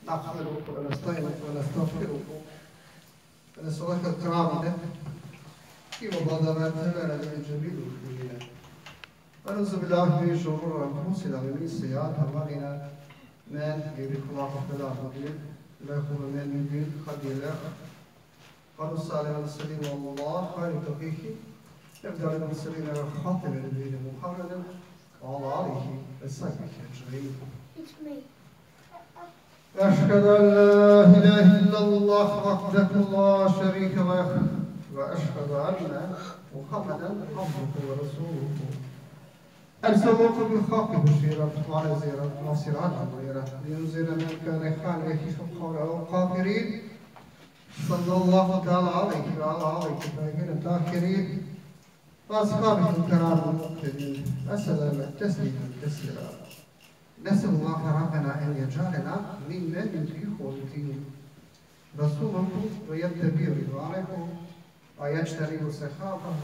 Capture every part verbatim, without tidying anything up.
نحمده ونستعينه ونستغفره ونسأله الكرامة فيما بعد ما ابتلى به جميل المؤمنين. ونعوذ بالله من شرور أنفسنا ومن سيئات أعمالنا. من يهده الله فلا مضل له ومن يضلل فلا هادي له. ونصلي ونسلم على خير خلقه أفضل المرسلين وخاتم النبيين محمد وعلى آله وصحبه أجمعين. أشهد أن لا إله إلا الله وحده لا شريك له، وأشهد أن محمدا عبده ورسوله. أرسله بالحق بشيرا ونذيرا وسراجا منيرا لينذر من كان حيا ويحق القول على الكافرين. صلى الله تعالى عليه وعلى آله الطيبين الطاهرين وأصحابه الكرام المقتدين وسلم تسليما كثيرا. نسأل الله ربنا أن يجعلنا ممن يطيع ويطيع رسوله ويتبع رضوانه ويجتنب سخطه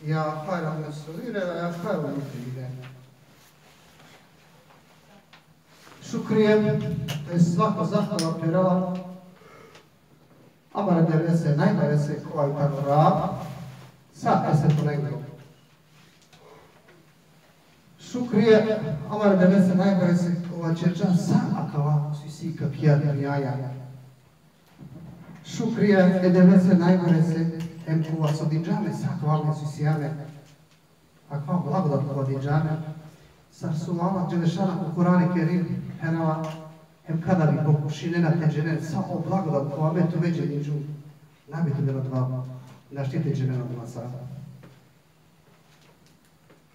يا خير المسؤولين ويا خير المسؤولين. Šukrije, to je svaka zahvala prema Amare Devese, najbarese kova i tano Rab, sa ese to negro. Šukrije, Amare Devese, najbarese kova ćerđa sa akava sisi kapija dunjaja. Šukrije e Devese najbarese, hem kova so dinđa amen sa akava amen sisi amen. Akava blagodat kova dinđa amen, sar so Allah Đelešanu ko Kur'ani Kerim phenela, hem kada bi pokušinena te dženen sa o blagodat kova me tumenđe dinđum, na bi tumen odova, našti te dženen odova sa.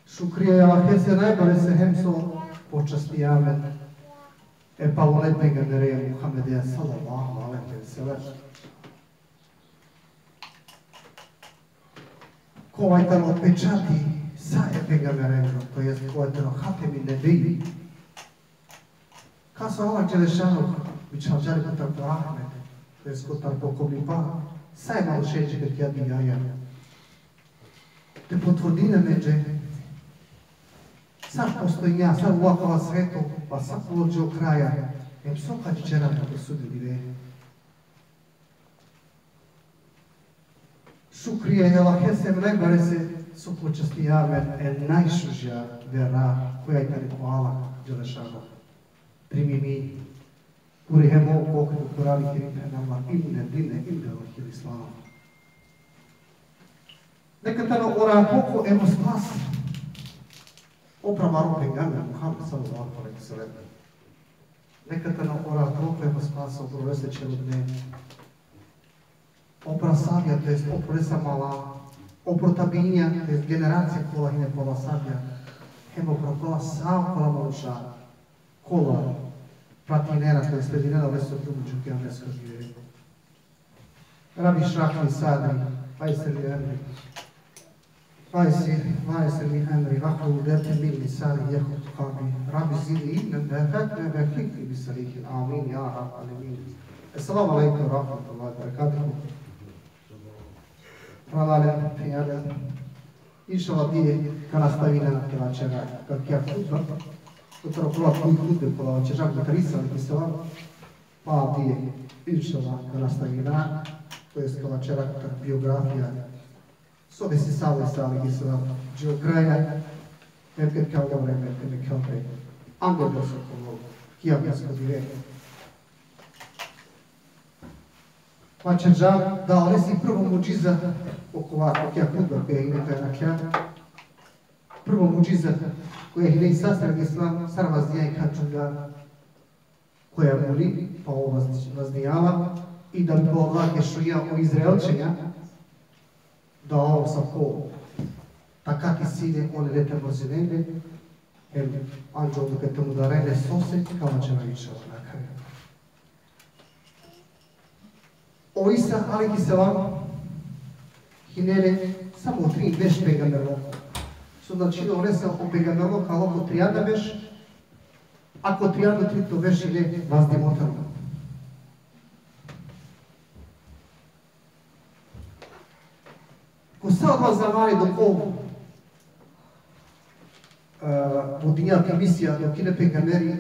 Šukrija e Allahese najbarese hem so počastija amen e palune pejgambereja Muhammedea sallallahu alejhi ve sellem. Kova i tano pečati sa e pejgamberengro, to jest kova i tano hatemi nebiji. Kas o Allah Đelešanu bičhalđa le kotar po rahmet, to jest kotar po komipa, sa e manušenđe pe kija dunjaja. Te potvrdini amenđe sar postojinđa, sar uvela akava sveto, pa sa kova će o kraja, hem so ka ćera na to sudnjo dive. Šukrija e Allahese najbarese so počastija amen e najšuža vera, koja i tani ko Allah Đelešanu. Primimi, kuri hem o Kur'ani Kerim phenela: إن الدين عند الله الإسلام. Neka tano o rahatluko hem o spas opro amaro pejgamber Muhammed sallallahu alejhi ve sellem. Neka tano o rahatluko hem o spas opro lese čherutne, opro ashabija, to jest opro lesa mala, opro tabiinja, to jest generacija kola hine pala ashabija, hem opro kola sa okola manuša kola pratinena, to jest sledinena leso put dži kijametesko dive. رب اشرح لي صدري ويسر لي أمري ويسر، ويسر لي أمري واحلل عقدة من لساني يفقهوا قولي. رب زدني علما وفهما وألحقني بالصالحين. آمين يا رب العالمين. السلام عليكم ورحمة الله وبركاته. Phralalen, phenjalen, inšallah, dive ka nastavina te vaćera, ka kija hutba, kotar okola tri hutbe kola vaćera kotar Isa alejhi selam, pa dive, inšallah, ka nastavina, to jest ka vaćera kotar biografija, so desisalo e Isa alejhi selam, dži o kraja, hem ked ka ovel vreme te mekhel pe anglo Devleso kolo, kijametesko dive. Vaćerđam da olesi prvo mudžiza, okova, okija hutba koja ine kaj nakhja, prvo mudžiza koja hine Isa alejhi selam sar vazdinđa jekha džuvlja koja muli, pa ov vazd-, vazdinđa la, i da bi po Allah ke šunđa o Izraelćanja, da ov sa po takati sine ole le te mrzinen le, hem anđe odoke te mudaren le, sose ka vaćera inšallah na kraj. O Isa alejhi selam hine le samo trin beš pejgamberluko. So značini olese o pejgamberluko alo ko trianda beš, a ko trianda trinto beš hine vazdimo tano. Ko sa odova zamani dok ov, e, vodinđa akija misija, dok hine pejgamberi,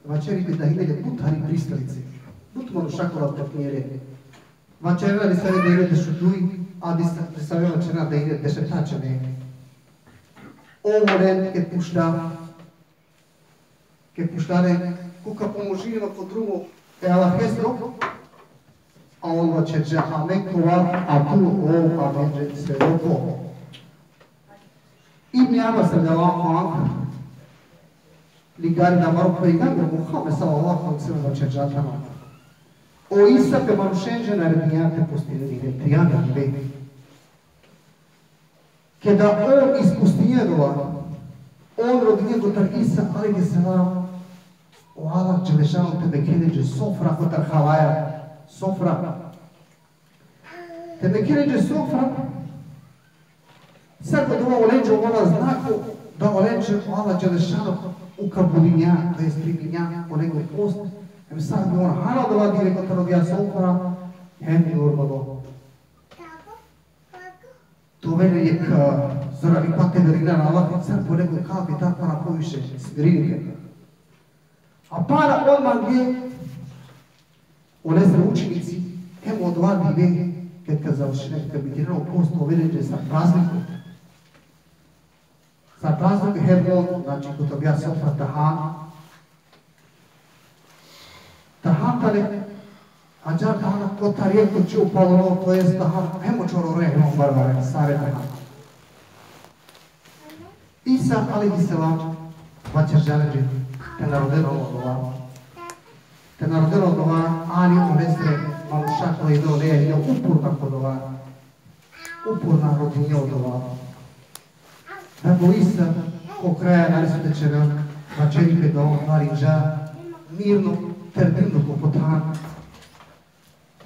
vaćeri pe da hine le but hari pristalice. But manuša kola te pnjere. Vaćerena disave da ine dešuduj, a disa-, disave vaćerena da ine dešefta čhane. Ov olen ked pučla, ked pučla le, ko ka pomožini ma ko drumo e Allahesro, a on vaćerđa: Amen ka ova, a tu ov amenđe svedoko. Ibn Abbas radijallahu anhu, ligari da amaro pejgamber Muhammed sallallahu alejhi ve sellem vaćerđa tano: O Isa pe manušenđe naredinđa te postini dive, trijanda dive. Keda on ispustinđa dova, on rodinđa kotar Isa alejhi selam, o Allah dželle šanuhu te mekhe lenđe sofra kotar havaja, sofra. Te mekhe lenđe sofra, sar ko dova olenđe ovela znako da olenđe o Allah dželle šanuhu ukabulinđa, to jest priminđa olengo post, hem sar bi on hana dova dive kotar odija sofra, hem normalno te ovel jekh, e, zoravipa te verujna na Allah, sar bi olengo kalbi da pana poviše smirini pe. A pana on mange olesre učenici, hem odova dive, ked ka završinen, ked ka bitininen o post, ovel lenđe sar praznik. Sar praznik hem on, znači, kotar odija sofra te han. Te han tane, ađahar te han kotar jekh ko čhib paleno, to jest te han hem o čorore hem o barbare, sare te han. Isa alejhi selam vaćerđa lenđe te na roden odova. Te na roden odova, ali olesre manuša kola ine oleja, ine uporna ko dova. Uporna rodinđe odova. Da bi o Isa ko kraj, nane so te ćerel, vaćeri pe da on varinđa mirno, terdimno ko pothan.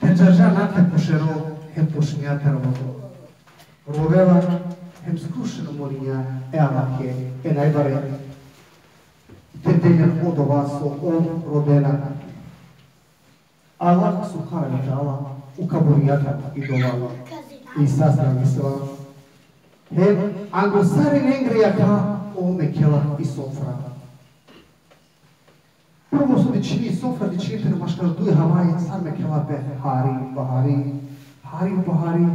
Te džarđa na te pošero, hem počminđa te rovol. Rovela, hem skrušeno molinđa e Allahe, e najbare, te del len odova so ov rodela. Allah subhanehu ve teala ukabulinđa tani i dova e Isa alejhi selam. Hem ango sarinengre jakha ov mekela i sofra. Prvo so dičhini i sofra, dičhini pe maškar duj havaja, sar mekela pe hari, bahari, hari, bahari,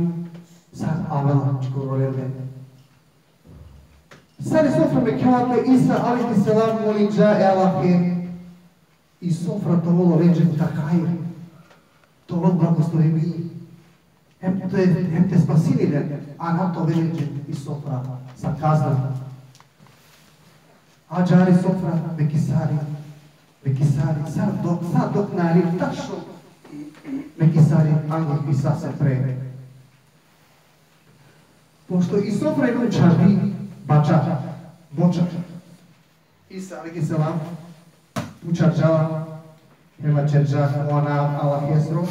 sar avela dži ko rolende. Sar i sofra mekela pe, Isa alejhi selam molinđa e Allahe i sofra te ovel olenđe kotar hajr, te ovel blagoslovimi. Hem te, hem te spasini len, a na te ovel lenđe i sofra sar kazna. Ađahar i sofra mekisari, mekisari, sa dok, sa dok na aljari, tačno mekisari ango Isase pre. Pošto i sofra ine učhardi bača, boča. Isa alejhi selam pučarđa hem vaćerđa o anav Allahesro,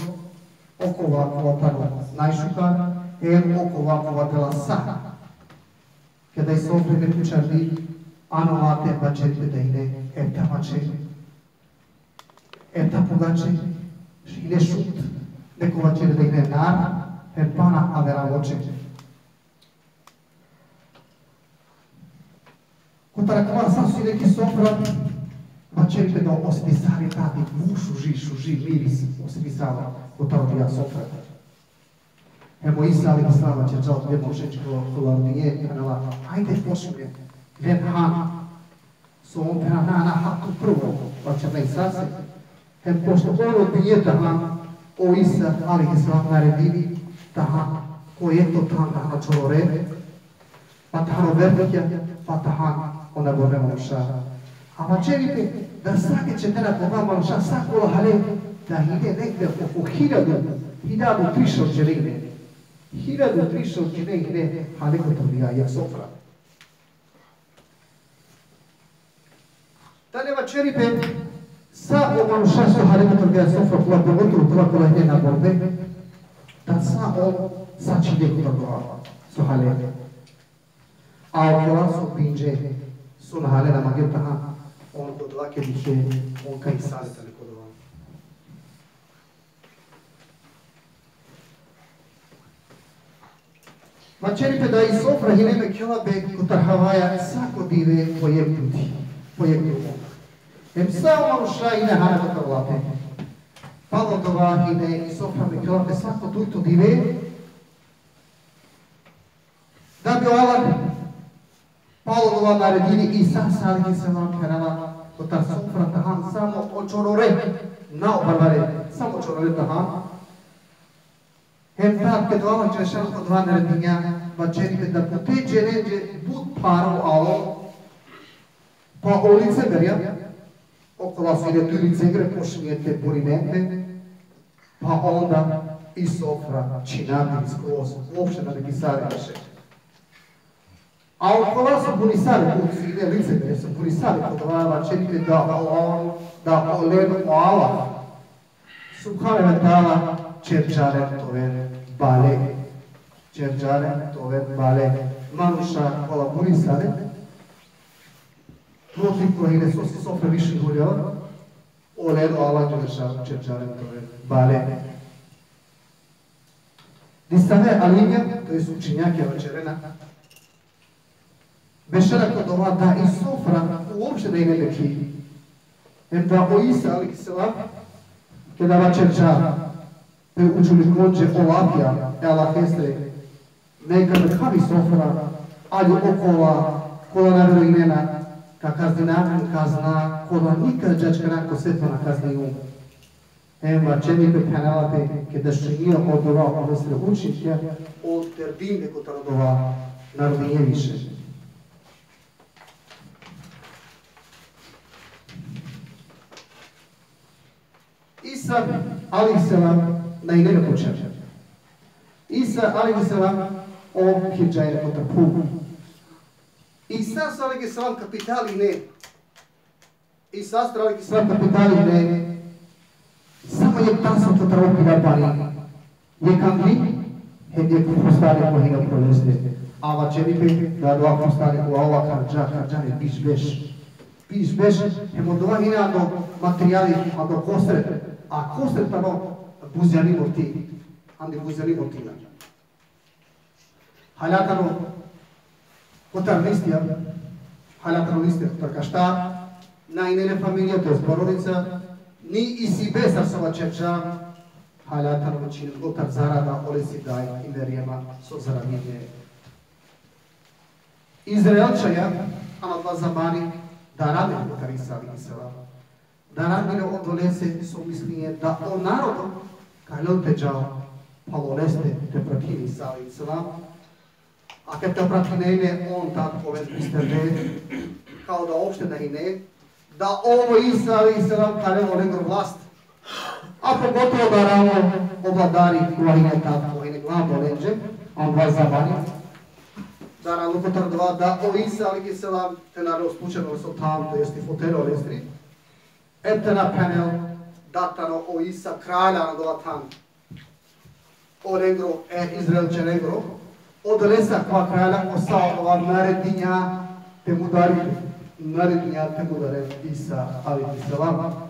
okova kova tano najšukar, hem okova kova dela sa. Keda i sofra ine pučardi, ano late vaćeri pe da ine efta mače, efta pogače, ine šut, neko vaćeri da ine nar, hem pana avera voće. Kotar akava sa so ine ki sofra, vaćeri pe da osetisari tati, u šuži, šuži miris osetisava kotar odija sofra. Hem o Isa alejhi selam vaćerđa odole manušenđe kola rodinđe, phenela: Ajde, počmine, len han. So on phenela: Na, na, han tu prvo, vaćerđa Isase. Hem pošto on odbinđe te han, o Isa alejhi selam naredini te han ko jekh than, te han o čorore, pa te han o vertikja, pa te han o najbolne manuša. A vaćeri pe da sa ked ćedena kova manuša, sa kola hale, da ine negde oko hiljadu, hiljadu trišel džene ine. Hiljadu trišel džene ine hale kotar odija sofra. Tane vaćeri pe sa o manuša so hale kotar odija sofra, kola, pogotovo kola, kola ine na borbe, da sa on sačhile kotar odova so hale. A okola so binđe, so na hale, na mangle te han, on ko odova ked dikhje, on ka isale tane ko odova. Vaćeri pe da i sofra hine mekela pe kotar havaja sako dive po jekh puti, po jekh drumo. Hem sa o manuša ine hana kotar late. Palo dova hine i sofra me kjola pe svako dujto dive, da bi o Allah palo dova naredini Isa alejhi selam, phenela, kotar sofra te han samo o čorore, na o barvare, samo o čorore te han. Hem tad keda o Allah dželešanuhu dova naredinđa, vaćeri pe da bute dženenđe but pharo alo, pa o licemerja, okola so ine duj licemere, počinđe te buninen pe, pa onda i sofra čhinđa pe skroz, uopšte na dikhisari više. A okola so bunisale, but, ine licemere, so bunisale, ko dova vaćeri pe da o, da olen o Allah subhanehu ve teala ćerđa len te oven bale. Ćerđa len te oven bale. Manuša kola bunisale, protiv kojih so si sofra više guljela, olen o Allah dželešanuhu ćerđa len te oven bale. Disave alimja, to jest učenjakija vaćerena, bešena ko dova da i sofra uopšte na ine mekhi. Hem da o Isa alejhi selam, keda vaćerđa pe učenikonđe o lafija e Allahesre, neka me khavi sofra, ali okola kola na verujnena, ka kazninav kazna kola nikad džačkana ko sveto na kaznijum. Hem vaćeri pe, phenela pe, keda šunđe odova olesre učenikija, on terdinđe kotar odova, na rodinđe više. Isa alejhi selam na ine le ko čher. Isa alejhi selam ov phirđa ine kotar phuv. Isa alejhi selam kapitali ine. Isa alejhi selam kapitali ine samo jekh taso kotar o pila pani. Jekh angli, hem jekh fustani ko hine upro leste. A vaćeri pe da dova fustani o Allah kharđa, kharđa le biš beš. Biš beš, hem odova hine ando materijali, ando kosret, a kosret tano buzjani murti, andi buzjani murtina. Hala tano kotar listija, hala tano listija kotar kaštar, na ine le familija, to jest porodica, ni isibe sar so vaćerđa, hala tano čhinđe kotar zarada olesi daj i Merjema so zaradinđe. Izraelćanja, ano adava zamani, darane kotar Isa alejhi selam. Darane odolese so mislinđe da o narodo ka lel te džal palo leste te pratini Isa alejhi selam. A ked ka pratinen le, on tad ka oven bisterde, kao da uopšte na ine, da ov o Isa alejhi selam ka lel olengoro vlast. A pogotovo daralo o vladari kova hine tad, kova hine glavno lenđe, ano adava zamani. Daralo kotar dova da o Isa alejhi selam te na lel slučajno o than, to jest i fotelja olestri. Em te na phenel da tano o Isa kralj ano adava than olengoro, e Izraelćanengoro, odolese akava kralja o sa odova naredinđa te mudari, naredinđa te mudaren Isa alejhi selam.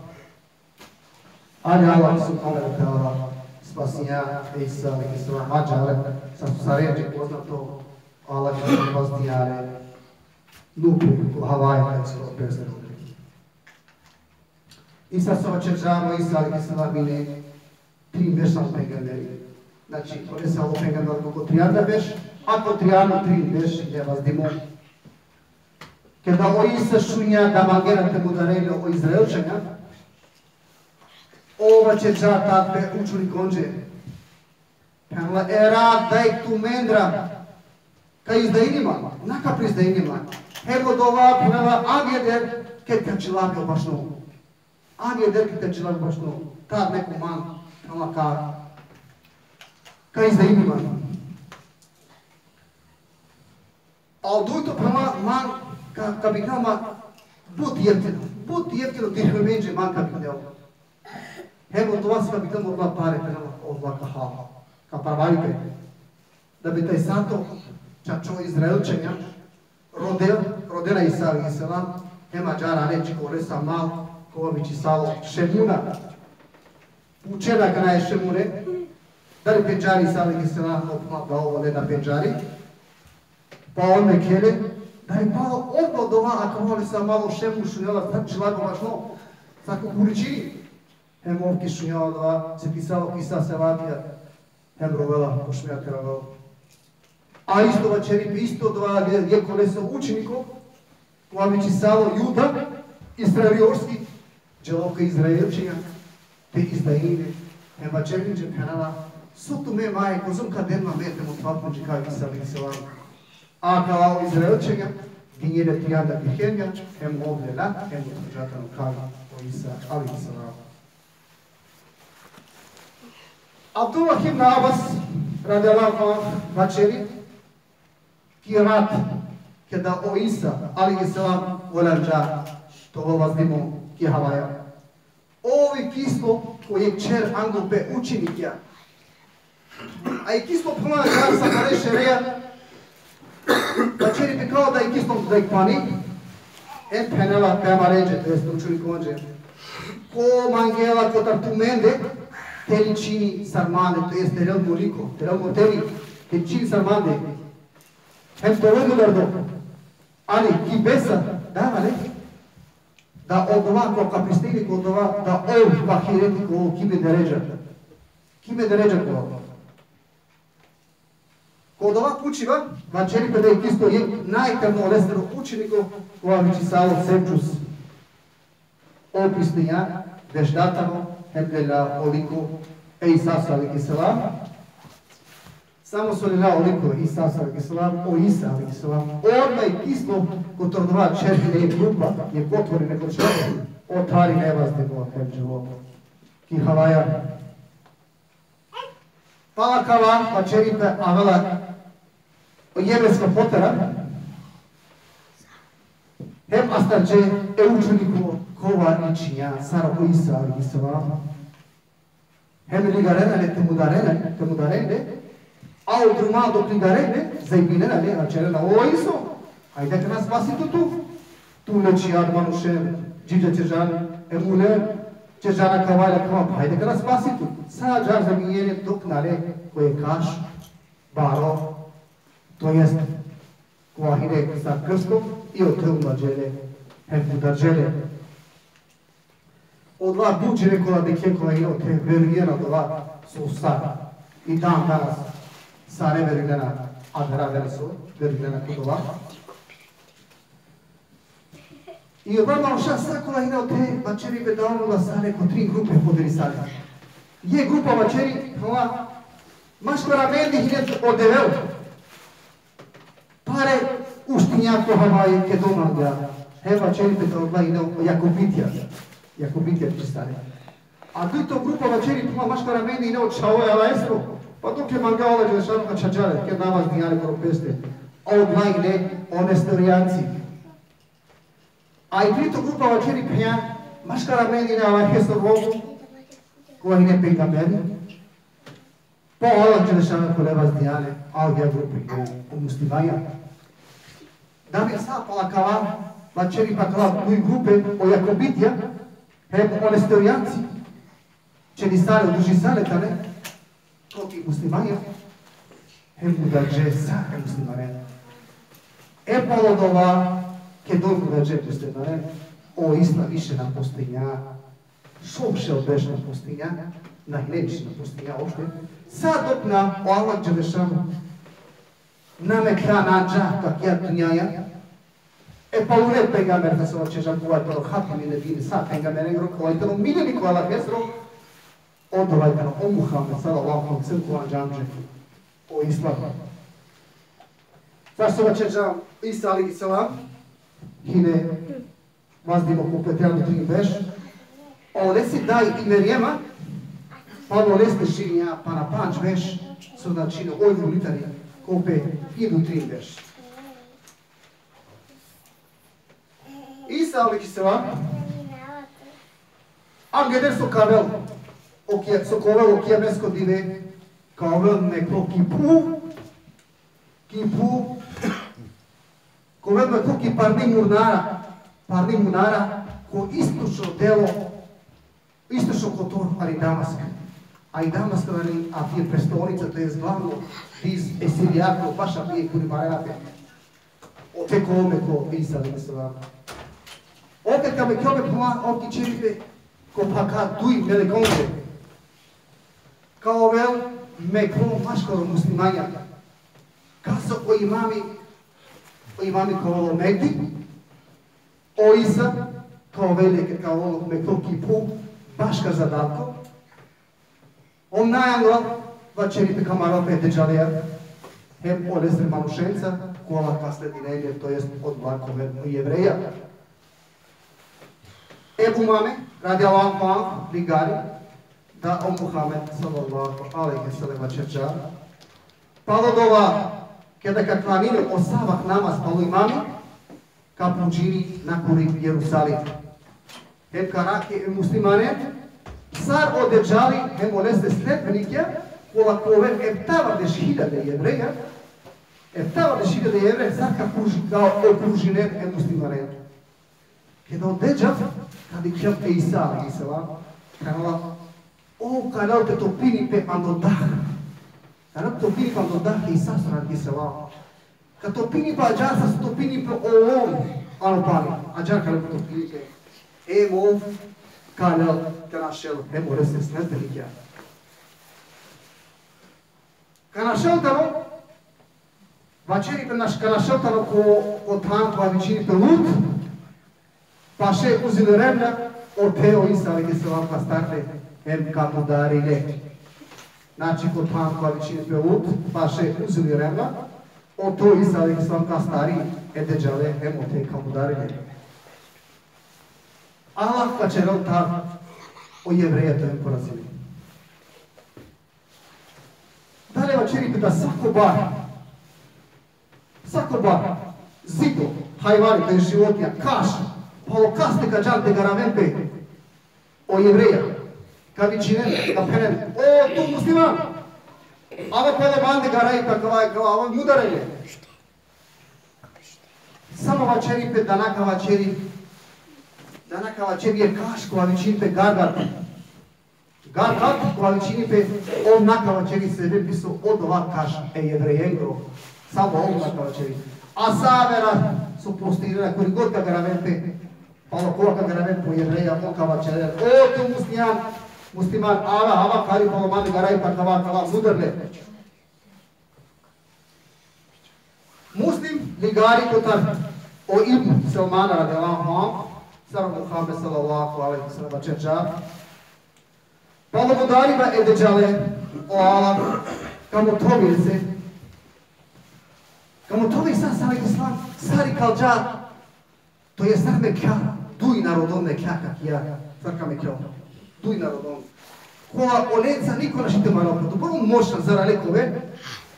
Ali Allah subhanehu ve teala spasinđa e Isa alejhi selam ađahar, sar so sarenđe poznato, Allah dželešanuhu spasinđa le lupi ko havaja, kaj so peste lupi. Isa so vaćerđa, o Isa alejhi selam ine trin berš alo pejgamberi. Znači, olese alo pejgamberluko ko trianda berš, a ko trianda trin berš ine vazdimo. Keda o Isa šunđa da mangena te mudaren le o Izraelćanja, ov vaćerđa tad pe učenikonđe. Phenela: Erat, da ek tumendra ka izdajini man, na ka prizdajini man. Hem odova, phenela, angleder ked ka čhilavi o bašno. Angleder ked ka čhilavi o bašno. Tad neko man, phenela, ka, ka izdajini man. A o dujto, phenela, man ka, ka biknel man but jeftino. But jeftino, dirhemenđe man ka biknel. Hem odova so ka biknel man odola pare, phenela, odola ka hal. Ka parvari pe. Da bi tajsato čačo Izraelćanja rodel, rodena Isa alejhi selam, hem ađahar ane dži ko olesa mal, kova vičisalo Šemuna. Pučena akana e Šemune, dali pendžari Isa alejhi selam, o phenela da ov ole na pendžari. Pa on mekhela, dali palo odma odova akava olesa mal o Šemu šunela, sar čhilavi o bašno, sar kukuričini. hem ov ki šunja odova, setisalo ki sa selatija, hem rovela, pošmja te rovela. A isto vaćeri pe isto odova, jekh oleso učeniko, kova vičisalo Juda Iskariotski, dželo ko Izraelćenja, te izdajini le, hem vaćeri le, phenela: So tumen, maje, kozom ka den ma me te mothav tumenđe kaj o Isa alejhi selam. A kala o Izraelćenja dinđe le trijanda dirhemja, hem ov lela, hem otvorđa tano kaj o Isa alejhi selam. Abdullah ibn Abbas, radijallahu anhu, vaćeri: Ki rat keda o Isa alejhi selam voljanđa te ovel vazdimo ki havaja, ov ikislo ko jekh čher anglo pe učenikija. A ikislo phla džar sa pare šereja, vaćeri pe, kao da ikislo da jekh pani, hem phenela pe amarenđe, to jest učenikonđe: Ko mangela kotar tumende te ličini sar mande, to jest te lel mo liko, te lel mo teli, te ličini sar mande, hem te ovel mudardo. Ali ki besa dava le, da odova ko ka pristini ko odova, da ov ka ahireti ko ki me deredža. Ki me deredža ko ov. Ko odova pučiba, vaćeri pe da isto jekh najterno olestro učeniko, kova vičisalo Semčus. Ov pristinđa, vežda tano, hem lela o liko e Isa alejhi selam. Samo so lela o liko e Isa alejhi selam, o Isa alejhi selam odma ikislo kotar odova čher hine jekh grupa, jekh otvorine ko čher, otharine vazdimo hem dželo ki havaja. Pala kava, vaćeri pe, avela o jevrejska potera, hem astarđe e učeniko kova ličinđa sar o Isa alejhi selam. Hem ligarena le te mudarena, te mudaren le, a o druma dok ligarena le, zajbinena le, vaćerena: O Iso, ajde ka na spasi tut tu. Tu lećijan manušen, džidža ćerđan e mulen, ćerđan akava le akava, pa ajde ka na spasi tut. Sa džar zajbinđe le dok na le ko jekh kaš baro, to jest kova hine sar krsto, i ote umlađe le, hem mudarđe le. Odova but džene kola dikhen, kola hine ote, verujnena odova so sar. I dan danas sare verujnena, adava dane so verujnena ko odova. I ova manuša sa kola hine ote, vaćeri pe da ola sare ko trin grupe podelisale. Jekh grupa vaćeri, ova, maškar amendi hine o Devel. Pare uštinđa ko havaja keda mangđa. Hem vaćeri pe da ola hine o jakobitija. Jakobitija vičisale. A dujto grupa vaćeri, phenela, maškar amendi hine o čhavo e Allahesro, pa dok e mangđa o Allah dželešanuhu ka čhađa le, keda namaz dinđa le ko ro peste. A ola hine o nestorijanci. A i trito grupa vaćeri, phenđa, maškar amendi hine o Allahesro rob, kova hine pejgamberi. Pa o Allah dželešanuhu ka le vazdinđa le, a o ja grupe o, o muslimanja. Da bi sa pala kava, vaćeri, pa kala duj grupe, o jakobitija hem o nestorijanci, čedisale, udružisale tane proti muslimanja, hem mudarđe sa e muslimane. E palo dova, keda mudarđe muslimane, o islam više na postojinđa, šov šel berš na postojinđa, na hine više na postojinđa uopšte, sa dok na o Allah dželešanuhu na mekhlja, na anđa ki akaja dunjaja e palune pejgamberese, so vaćerđam, kova tano hatimi nebijin, sa pejgamberengro, kova tano miljeniko Allahesro, odova tano o Muhammed sallallahu alejhi ve sellem, kova anđa amenđe o islam. Sar so vaćerđam, Isa alejhi selam hine vazdimo ko pe trijanda trin berš, a olesi daj i Merjema, palo leste širinđa pana pandž berš, so značini oj mulitari ko pe trijanda trin berš. Isa alejhi selam, angleder so ka ovel, o kija-, so ka ovel o kijamesko dive, ka ovel meklo ki phuv, ki phuv, ka ovel meklo ki parni munara, parni munara, ko istočno delo, istočno kotor, ali Damask. A i Damask, ali, a je prestolnica, to jest glavno diz e Sirijako, baš a je kuri marena pe. Ote ka ovel meklo Isa alejhi selam. Ote ka meklo me puma, ov ki čeri pe, Ko phaka duj melekonge. Ka ovel meklo maškaro muslimanja. Kas o imami, o imami ka ovel o Mehdi, o Isa ka ovel, ka ovel meklo ki phuv, baška zadatko. O najanglal vaćeri pe ka maral pe e Dedžaleja, hem olestre manušenca, kola ka sledinen le, to jest odova ka oven o Jevreja. Ebu Umame, radijallahu anhu, ligari, da o Muhammed, sallallahu alejhi ve sellem, vaćerđa: Palo dova, keda ka klanini o sabah namaz palo imami, ka pučini nakuri Jerusalim. Hem ka rakhi e muslimanen, sar o Dedžali hem olestre sledbenikja, kola ka oven eftavardeš hiljade Jevreja, eftavardeš hiljade Jevreja, sar ka kruži-, ka okružinen e muslimanen. Keda o Dedžal ka dikhel e Isa alejhi selam, ka phenela: O, ka lel te topini pe ando dah. Ka lel te topini pe ando dah e Isa alejhi selam. Ka topini pe ađahar sar so topini pe o lom ano pani. Ađahar ka lel te topini pe. Hem ov ka lel te našel hem olestre sledbenikja. Ka našel tano, vaćeri pe naš-, ka našel tano ko, ko than kova vičini pe Lut, paše uzilirena, ote o Isa alejhi selam ka astari le, hem ka mudari le. Znači, ko than kova vičini pe Lut, paše uzilirena, ote o Isa alejhi selam ka astari e Dedžale, hem ote ka mudari le. Allah ka ćerel tar o Jevreja te oven porazime. Dalje vaćeri pe da sako bar, sako bar, zido, hajvani, to jest životinja, kaš, palo kaste ka džan te garaven pe o Jevreja, ka vičinen, ka phenen: O tu musliman, ava palo mande garaji pe akava, akava, ava mudare le. Samo vaćeri pe da na ka vaćeri, da na ka vaćeri e kaš kova vičini pe gargat. Gargat, kova vičini pe, ov na ka vaćeri sebepi so odova kaš e Jevrejengro. Samo ov na ka vaćeri. A sa avera so postojinena, kuri god ka garaven pe, palo kova ka garaven pe o Jevreja, on ka vaćeri: O tu musliman, musliman, ava, ava kari palo mande garaji pe akava, akava, mudar le. Muslim ligari kotar o Ibn Selmana, radijallahu anhu, sar o Muhammed, sallallahu alejhi ve sellem, vaćerđa: Palo mudariba e Dedžale, o Allah ka mothovi lese, ka mothovi sa, sa alejhi selam, sar ikalđa, to jest sar mekhlja, duj narodon mekhlja akija, sar ka mekhlja, duj narodon. Kola olenca niko našti te maral pe, dobro moćna zarale ka oven.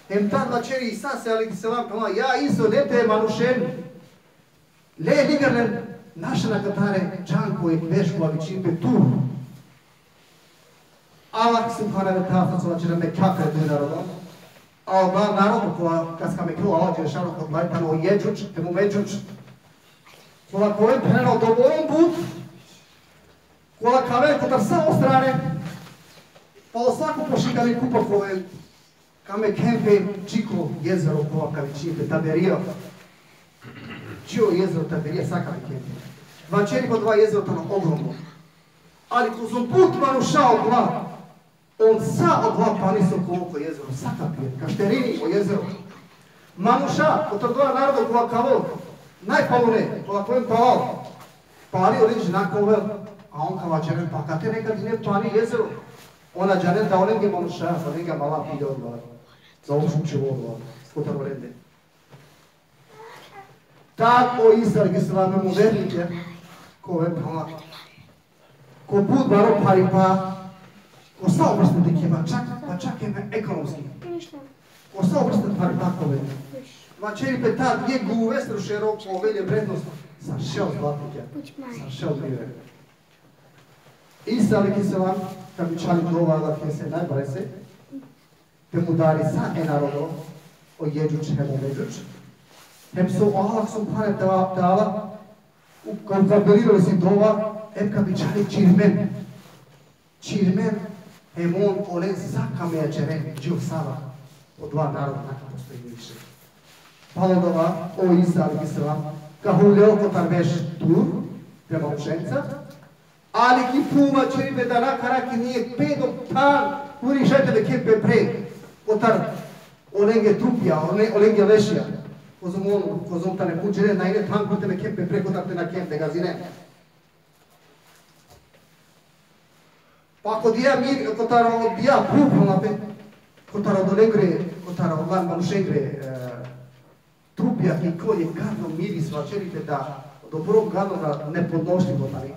Hem tad vaćeri Isa, alejhi selam, phenela: Ja Iso, le te manušen, le, ligar len, našen akatare, džan ko jekh veš kova vičini pe Tur. Allah subhanehu ve teala, so vaćerđa, mekhlja pe duj narodon. A odova narodo kova, kas ka mekhel o Allah dželešanuhu, odova tano o Jedžudž hem o Medžudž. Kola ka oven, phenena, odobor but, kola ka aven kotar sa o strane, palo sako po šikari kupa ka oven, ka mekhen pe dži ko jezero kova ka vičini pe Taberija. Dži o jezero Taberija, sa ka mekhen pe. Vaćeri pe odova jezero tano ogromno. Ali kozom but manuša odola, on sa odola pani so ka ovel ko jezero, sa ka pijen, ka šterini o jezero. Manuša, kotar odova narodo kova ka ovel, najpalune, kola ka oven palal, pali olenđe na ka ovel, a on ka vaćeren: Pa kate neka dine pani jezero. On na džanel da olenge manuša, olenge mala pile odova. Za opštu čulo odova, kotar olende. Tad o Isa alejhi selam hem o vernike ka oven pala. Ko but baro pharipa, ko sa o vrste dikheba, čak, pa čak hem ekonomski. Ko sa o vrste pharipa ka oven. Vaćeri pe tad jekh guvesro šero ka ovel le vrednost sar šel zlatnikja, sar šel mire. Isa alejhi selam ka bičhali dova e Allahese najbarese, te mudari sa e narodo, o Jedžudž hem o Medžudž. Hem so o Allah subhanehu ve teala, u, ka, ka kabulirol lesi dova, hem ka bičhali čirmen. Čirmen, hem on olen sa ka mejaćeren, dži o sabah odova narodo na ka postojini više. Palo dova, o Isa alejhi selam ka hulel kotar veš Tur, prema manušenca, Ali ki phuv vaćeri pe da na kara ki nijek pe dok than, kuri šaj te mekhen pe pre kotar olenge trupja, ole-, olenge lešja. Kozom on, kozom tane phuv džene, na ine than kuri te mekhen pe pre kotar te nakhen, te gazinen. Pa ko dija mir, kotar o dija phuv, phenela pe, kotar odolengre, kotar odolan manušengre, e, trupja ki kol jekh gadno miris, vaćeri pe da, dobro gadno, da nepodnošljivo tani.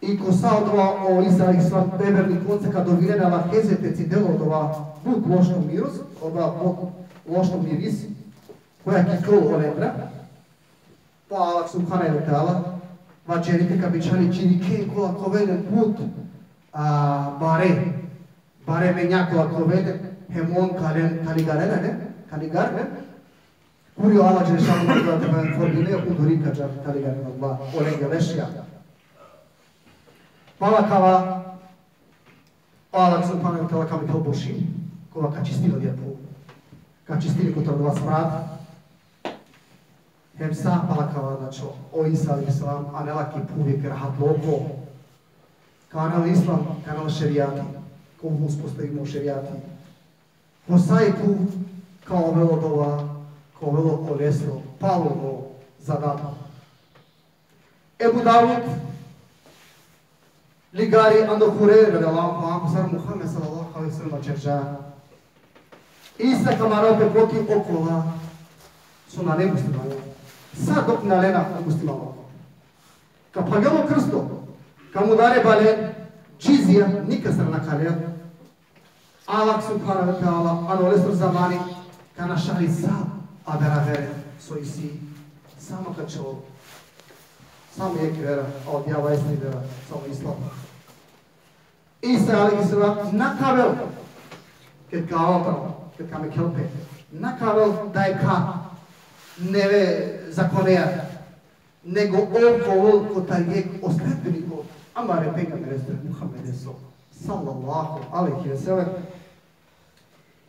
I ko sa odova o Isa alejhi selam, e vernikonca ka dovinena Allahese te cidel odova but lošno miris, odova but lošno miris, koja ki kol olendra. Pa Allah subhanehu ve teala vaćeri pe ka bičhali čirikhen kola ka ovel len but, a, bare, bare menja kola ka ovel len, hem on ka len, ka ligaren len, ka ligaren len. Kuri o Allah dželle šanuhu ka džal te formine, uduri ka džal ka ligaren Allah olenge lešja. Pala kava, Allah subhanehu ve teala ka mekel burši, kova ka čistini odija phuv, ka čistini kotar odova smrad. Hem sa pala kava, znači, o Isa alejhi selam anela ki phuv jekh rahatluko. Ka anel islam, ka anel šerijati, ka uspostavimo šerijati. Ko sa i phuv ka ovel odova, ka ovel olesro paluno zadatko. Ebu Davud, ligari ando Hurejre radijallahu anhu, sar Muhammed sallallahu alejhi ve sellem vaćerđa: Isa ka marel pe proti okola so nane muslimanja, sa dok na lena muslimanja. Ka phagel o krsto, ka mudare balen, džizija nikastar na ka lel. Allah subhanehu ve teala ano lesro zamani ka našali sa avera vere so isi, samo ka čhol, samo jekh vera, a odija vajsni vera, samo islam. Isa alejhi selam na ka avel, ked ka avel tano, ked ka mekel pe, na ka avel dajekha neve zakoneja, nego ov ka ovel kotar jekh o sledbeniko amare pejgamberestar Muhammedestar, sallallahu alejhi ve sellem.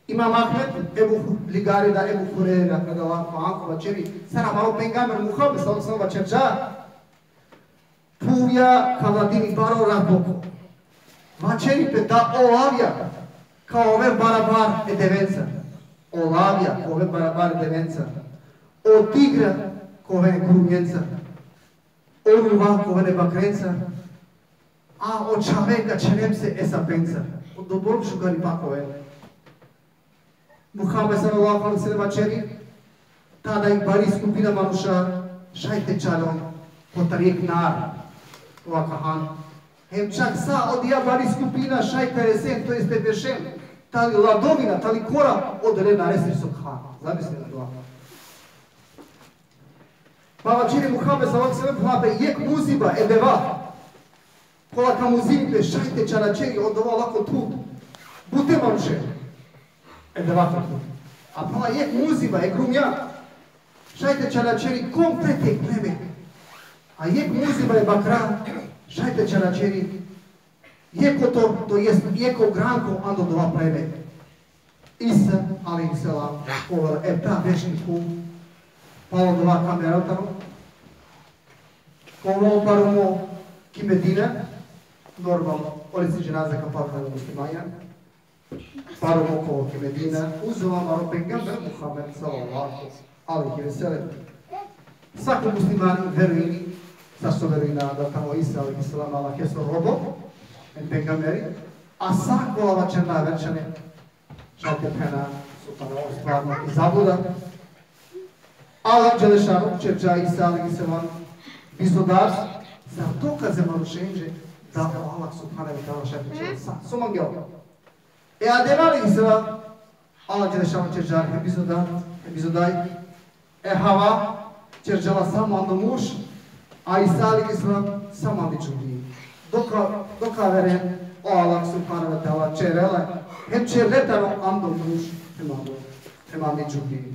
Imam Ahmed, Ebu Hu-, ligari da Ebu Hurejre radijallahu anhu vaćeri, sar amaro pejgamber Muhammed sallallahu alejhi ve sellem vaćerđa: Phuvja ka vladini baro rahatluko. Vaćeri pe da o lavja ka oven barabar e devencar. O lavja ka oven barabar e devencar. O tigra ka oven e grumjencar. O ruva ka oven e bakrencar. A o čhave ka ćhenen pese e sapencar. O dobro šukaripa ka oven. Muhammed sallallahu alejhi ve sellem vaćeri, tada i bari skupina manuša šaj te čalon kotar jekh nar, kova ka han. Hem čak sa odija bari skupina šaj te resen, to jest te bešen tali ladovina, tali kora, odole naresri so ka han. Zamislite na dova. Pa vaćeri Muhammed sallallahu alejhi ve sellem, phenela pe, jekh muziba e deva, kola ka muzini pe šaj te čaraćeri odova lako thud bute manuše. E deva ka thud. A phenela, jekh muziba e grumja šaj te čaraćeri komplet e pleme. A jekh muziba e bakra šaj te čaraćeri jekh kotor, to jest jekh ogranko ando dova pleme. Isa alejhi selam ka ovel efta berš ki phuv, palo dova ka merel tano, ka ovel parumo ki Medina, normalno, olesi dženaza ka pal tano muslimanja, parumo ka ovel ki Medina, uzo amaro pejgamber Muhammed sallallahu alejhi ve sellem. Sako muslimani verujini, sar so verujina da tano Isa alejhi selam Allahesoro robo, hem pejgamberi, a sa kola vaćerena aver čhane, šaj te phena so tano stvarno i zabluda. Allah dželle šanuhu ćerđa Isa alejhi selam bizo dar, za dokaze manušenđe da o Allah subhanehu ve teala šaj te ćerel sa so mangel. E Adem alejhi selam, Allah dželle šanuhu ćerđa hem bizo dar, hem bizo daj. E Hava ćerđa la samo ando muž, a Isa alejhi selam samo andi džuvli. Doka, dokaveren o Allah subhanehu ve teala ćerela, hem ćerle tano ando muž, hem ando, hem andi džuvli.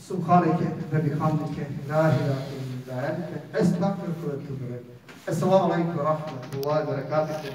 Subhaneke ve bihamdike, la ilahe illa ente, estagfiruke ve etubu ilejk. Esselamu alejkum ve rahmetullahi ve berekatuhu.